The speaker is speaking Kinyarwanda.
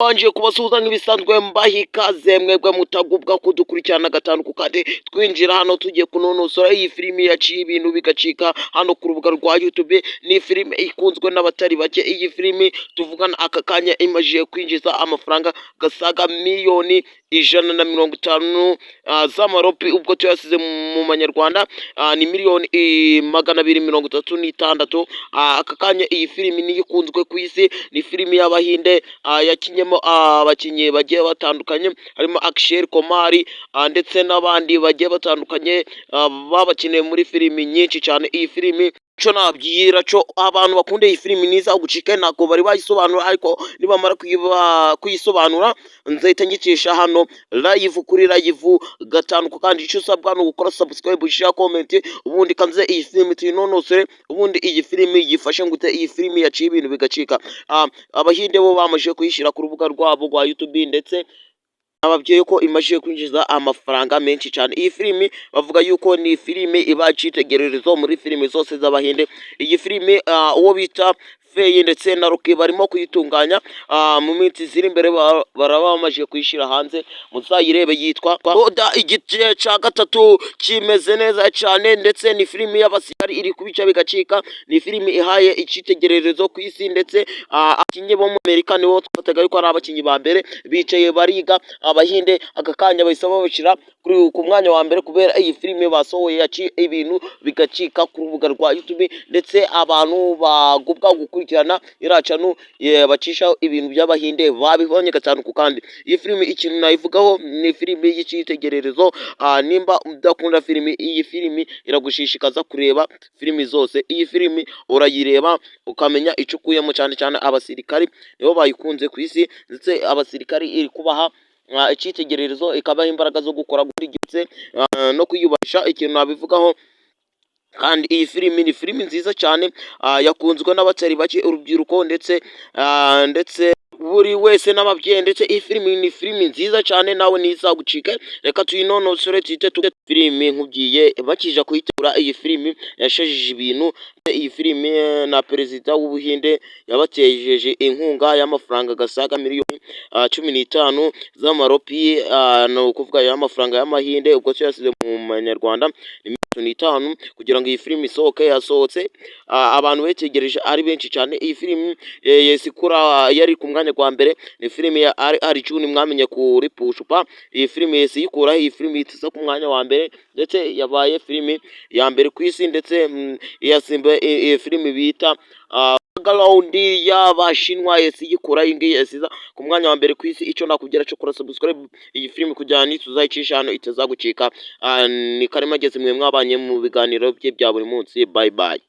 Mbanje kubasuhuza nk'ibisanzwe, mbaha ikaze mwebwe mutagubwa kudukurikirana gatanu ku kandi. Twinjira hano tugiye kunonosora iyi filimi yaciye ibintu bigacika hano ku rubuga rwa YouTube. Ni filime ikunzwe n'abatari bake. Iyi filimi tuvugana aka kanya imajije kwinjiza amafaranga gasaga miliyoni 150 z'amaropi. Ubwo tuyasize mu manyarwanda ni miliyoni 236. Aka kanya iyi filimi niyo ikunzwe ku isi. Ni filimi y'Abahinde yakinyemo abakinnyi bagiye batandukanye, harimo Akshay Kumar ndetse n'abandi bagiye batandukanye babakiniye muri filimi nyinshi cyane. Iyi filimi cyo nabwira cyo abantu bakunda iyi filimi niza ugucike. Ntabwo bari bayisobanura, ariko nibamara kuyisobanura nzahita ngicisha hano live kuri live gatanu. Kandi icyo usabwa ni ugukora subscribe, share, comment, ubundi kanze iyi filimi tuyinonosore. Ubundi iyi filimi yifashe ngute? Iyi filimi yaciye ibintu bigacika. Abahinde bo bamaze kuyishyira ku rubuga rwabo rwa YouTube, ndetse ababwiye ko imaze kwinjiza amafaranga menshi cyane. Iyi filimi bavuga yuko ni filimi iba icyitegererezo muri filimi zose z'Abahinde. Iyi filimi uwo bita Feyi ndetse na Rocky barimo kuyitunganya. Mu minsi ziri imbere baraba bamaze kuyishyira hanze, muzayirebe. Yitwa Oda. Igice cya gatatu kimeze neza cyane, ndetse ni filimi y'abasirikari iri kubica bigacika. Ni filimi ihaye icyitegererezo ku isi, ndetse abakinnyi bo muri Amerika nibo twafataga yuko ari abakinnyi ba mbere bicaye bariga. Abahinde aka kanya bahise babashyira ku mwanya wa mbere kubera iyi filimi basohoye yaciye ibintu bigacika ku rubuga rwa YouTube, ndetse abantu bagubwa gukurikirana iriya channel bacishaho ibintu by'Abahinde babibonye gatanu ku kandi. Iyi filimi ikintu nayivugaho, ni filimi y'icyitegererezo. Nimba udakunda filimi, iyi filimi iragushishikaza kureba filimi zose. Iyi filimi urayireba ukamenya icyo ukuyemo, cyane cyane abasirikari nibo bayikunze ku isi, ndetse abasirikari iri kubaha icyitegererezo, ikabaha imbaraga zo gukora ndetse no kwiyubahisha. Ikintu nabivugaho kandi, iyi filimi ni filimi nziza cyane, yakunzwe n'abatari bake, urubyiruko ndetse buri wese n'ababyeyi. Ndetse iyi filimi ni filimi nziza cyane, nawe ntizagucike. Reka tuyinonosore tuyite filimi. Nkubwiye bakija kuyitegura, iyi filimi yashajije ibintu. Iyi filimi na perezida w'Ubuhinde yabatejeje inkunga y'amafaranga gasaga miliyoni 15 z'amaropi, ni ukuvuga y'amafaranga y'Amahinde, ubwo tuyasize mu manyarwanda ni miliyoni 5, kugira ngo iyi filimi isohoke. Yasohotse abantu betegereje ari benshi cyane. Iyi filimi yesikura yari ku mwanya wa mbere, ni filimi ya Arjun mwamenye kuri Pushpa. Iyi filimi yesi yikuraho, iyi filimi ihita ku mwanya wa mbere, ndetse yabaye filimi ya mbere ku isi, ndetse yasimbuye iyi filimi bita Background y'Abashinwa. Yesi yikura iyi ngiyi yasiza ku mwanya wa mbere ku isi. Icyo nakubwira cyo, kora subscribe iyi filimi kugira ngo tuzayicisha hano itazagucika. Ni Karema ageze mwe mwabanye mu biganiro bye bya buri munsi. Bye bye.